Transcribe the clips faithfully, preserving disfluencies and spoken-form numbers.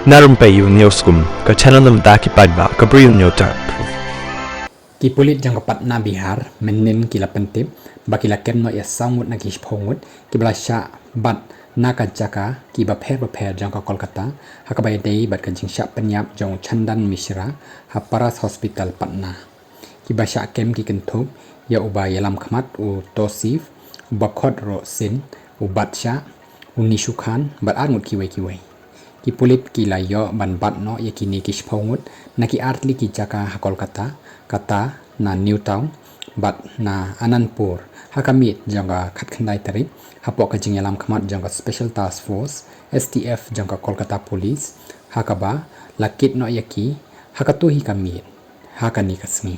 Na rympei ïa u News Kum, ka channel na bynta ki paidbah ka Bri u Hynñiewtrep. Ki pulit jong ka Patna, Bihar, mynnin ki la pyntip ba ki la kem noh ïa saw ngut na ki shiphew ngut kiba la shah bat na ka jaka kiba pher bapher jong ka Kolkata, ha kaba ïadei bad ka jingshah pynïap jong u Chandan Mishra ha Paras Hospital, Patna. Kiba shah kem ki kynthup ïa uba ïalam khmat u Tosif, uba khot ruh Sin, u Badshah, u Nishu Khan bad ar ngut kiwei kiwei. Ki pulit ki la ïoh ban bat noh ïa kine ki shiphew ngut na ki artylli ki jaka ha Kolkata, kata na New Town bad na Anandpur, ha ka miet jong ka khatkhyndai tarik, hapoh ka jingïalam khmat jong ka Special Task Force, S T F, jong ka Kolkata Police, ha kaba la kit noh ïa ki ha kato hi ka miet ha kane ka sngi.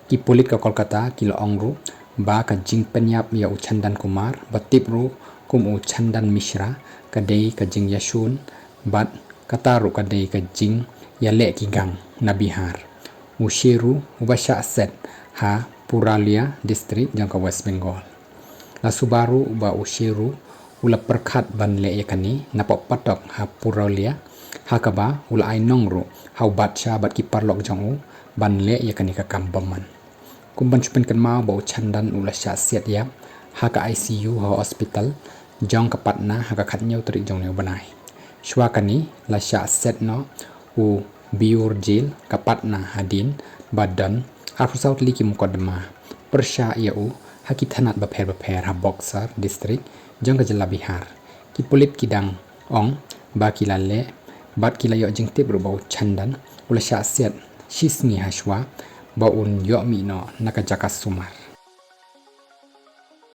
Ki pulit ka Kolkata ki la ong ruh ba ka jingpynïap ïa u Chandan Kumar, ba tip ruh kum u Chandan Mishra, ka dei ka jingïashun bad kata ruh ka dei ka jingïaleh ki gang na Bihar. U Sheru, uba shah set ha Purulia District jong ka West Bengal. La suba ruh ba u Sheru u la pyrkhat ban leh ïa kane napoh patok ha Purulia, ha kaba u la ai nong ruh ha u Badshah bad ki paralok jong u ban leh ïa kane ka kam bymman. Kum ban shu pynkynmaw ba u Chandan u la shah siat ïap ha ka I C U ha hospital jong ka Patna ha ka khathynñiew tarik jong une u bnai. Shuwa kane la shah set noh u Beyoor Jail ka Patna hadien ba don arphew saw tylli ki mukotduma pyrshah ïa u ha ki thanat bapher bapher ha Buxar District jong ka jylla Bihar. Ki pulit ki dang ong ba ki la leh bad ki la ïoh jingtip ruh ba u Chandan u la shah siat shisngi hashwa ba un ïoh mih noh na ka jaka sumar.